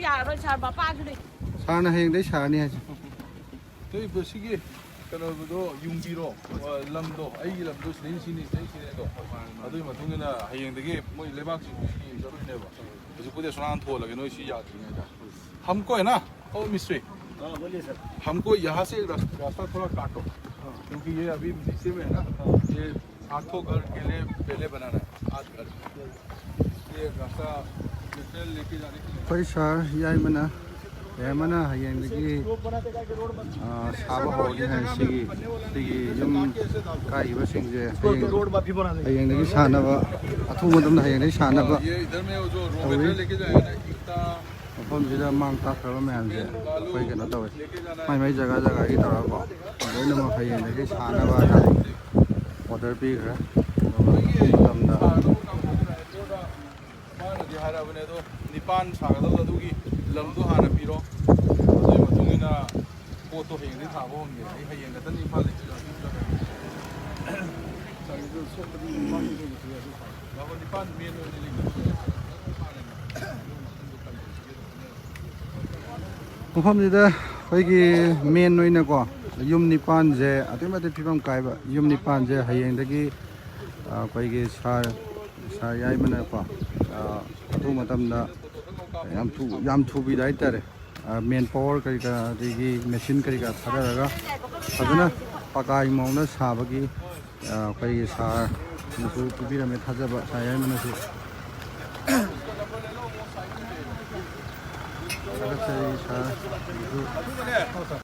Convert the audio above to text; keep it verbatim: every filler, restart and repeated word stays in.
ꯌꯥꯔꯣꯏ ꯁꯥꯔ, ꯃꯄꯥꯁꯨ ꯂꯩ꯫ ꯁꯥꯔꯅ ꯍꯌꯦꯡꯗꯩ ꯁꯥꯔꯅꯤ ꯍꯥꯏꯁꯦ꯫ ꯅꯣꯏ ꯁꯤꯒꯤ ꯀꯩꯅꯣꯗꯣ ꯌꯨꯡꯕꯤꯔꯣ, ꯑ, ꯂꯝꯗꯣ, ꯑꯩꯒꯤ ꯂꯝꯗꯣ ꯁꯤꯗꯩ ꯁꯤꯅꯤ, ꯁꯤꯗꯩ ꯁꯤꯅꯤ ꯑꯗꯣ꯫ ꯑꯗꯨꯒꯤ ꯃꯇꯨꯡ ꯏꯟꯅ ꯍꯌꯦꯡꯗꯒꯤ ꯃꯣꯏ ꯂꯩꯕꯥꯛꯁꯤꯡꯗꯨ ꯆꯠꯂꯣꯏꯅꯦꯕ꯫ ꯍꯧꯖꯤꯛꯄꯨꯗꯤ ꯑꯁꯣꯝ ꯊꯣꯜꯂꯒꯦ ꯅꯣꯏ ꯁꯤ ꯌꯥꯗ꯭ꯔꯤꯉꯩꯗ꯫ हमको है ना, ओ मिस्त्री, हाँ, बोलिए सर। हमको यहाँ से रास-, रास्ता थोड़ा काटो, हाँ। क्योंकि ये अभी नीचे में है ना, हाँ। ये आठों घर के लिए पहले बनाना है, आठ घर। इसलिए रास्ता लेके जाने के लिए। ꯑꯩꯈꯣꯏ ꯁꯥꯔ ꯌꯥꯏꯃꯅ, ꯌꯥꯏꯃꯅ ꯍꯌꯦꯡꯗꯒꯤ, ꯑꯥ, ꯁꯥꯕ ꯍꯧꯔꯅꯤ ꯍꯥꯏ꯫ ꯁꯤꯒꯤ, ꯁꯤꯒꯤ ꯌꯨꯝ ꯀꯥꯏꯈꯤꯕꯁꯤꯡꯁꯦ ꯍꯌꯦꯡ, ꯍꯌꯦꯡꯗꯒꯤ ꯁꯥꯅꯕ, ꯑꯊꯨꯕ ꯃꯇꯝꯗ ꯍꯌꯦꯡꯗꯒꯤ ꯁꯥꯅꯕ ꯇꯧꯏ꯫ ꯃꯐꯝꯁꯤꯗ ꯃꯥꯡ ꯇꯥꯛꯈ꯭ꯔꯕ ꯃꯌꯥꯝꯁꯦ ꯑꯩꯈꯣꯏ ꯀꯩꯅꯣ ꯇꯧꯋꯦ, ꯃꯥꯏ ꯃꯥꯏ ꯖꯒꯥ ꯖꯒꯥꯒꯤ ꯇꯧꯔꯒꯀꯣ, ꯂꯣꯏꯅꯃꯛ ꯍꯌꯦꯡꯗꯒꯤ ꯁꯥꯅꯕ ꯍꯥꯏꯅ ꯑꯣꯔꯗꯔ ꯄꯤꯈ꯭ꯔꯦ꯫ ꯑꯗꯨꯒ ꯃꯇꯝꯗ ꯃꯥꯅꯗꯤ ꯍꯥꯏꯔꯛꯑꯕꯅꯦ, ꯑꯗꯣ ꯅꯤꯄꯥꯟ ꯁꯥꯒꯗꯕꯗꯣ ꯑꯗꯨꯒꯤ ꯂꯝꯗꯣ ꯍꯥꯟꯅ ꯄꯤꯔꯣ, ꯑꯗꯨꯒꯤ ꯃꯇꯨꯡ ꯏꯟꯅ ꯄꯣꯠꯇꯣ ꯍꯌꯦꯡꯗꯒꯤ ꯊꯥꯕ ꯍꯧꯍꯟꯒꯦ꯫ ꯑꯩ ꯍꯌꯦꯡ ꯈꯛꯇꯅꯤ ꯏꯝꯐꯥꯜꯗꯒꯤ ꯆꯠꯂꯒ꯫ ꯃꯐꯝꯁꯤꯗ ꯑꯩꯈꯣꯏꯒꯤ ꯃꯦꯟ ꯑꯣꯏꯅꯀꯣ, ꯌꯨꯝ ꯅꯤꯄꯥꯟꯁꯦ ꯑꯗꯨꯛꯀꯤ ꯃꯇꯤꯛ ꯐꯤꯕꯝ ꯀꯥꯏꯕ ꯌꯨꯝ ꯅꯤꯄꯥꯟꯁꯦ ꯍꯌꯦꯡꯗꯒꯤ, ꯑ, ꯑꯩꯈꯣꯏꯒꯤ ꯁꯥꯔ, ꯁꯥꯔ ꯌꯥꯏꯃꯅꯀꯣ, ꯑ, ꯑꯊꯨꯕ ꯃꯇꯝꯗ ꯌꯥꯝ ꯊꯨ-, ꯌꯥꯝ ꯊꯨꯕꯤꯗ ꯍꯥꯏꯇꯥꯔꯦ, ꯑ, ꯃꯦꯟ ꯄꯥꯋꯔ ꯀꯔꯤ ꯀꯔꯥ, ꯑꯗꯒꯤ ꯃꯦꯆꯤꯟ ꯀꯔꯤ ꯀꯔꯥ ꯊꯥꯗꯔꯒ ꯐꯖꯅ ꯄꯀꯥꯒꯤ ꯃꯑꯣꯡꯗ ꯁꯥꯕꯒꯤ, ꯑ, ꯑꯩꯈꯣꯏꯒꯤ ꯁꯥꯔꯅꯁꯨ ꯄꯤꯕꯤꯔꯝꯃꯦ ꯊꯥꯖꯕ, ꯁꯥꯔ ꯌꯥꯏꯃꯅꯁꯨ꯫ ꯊꯥꯒꯠꯆꯔꯤ ꯁꯥꯔ꯫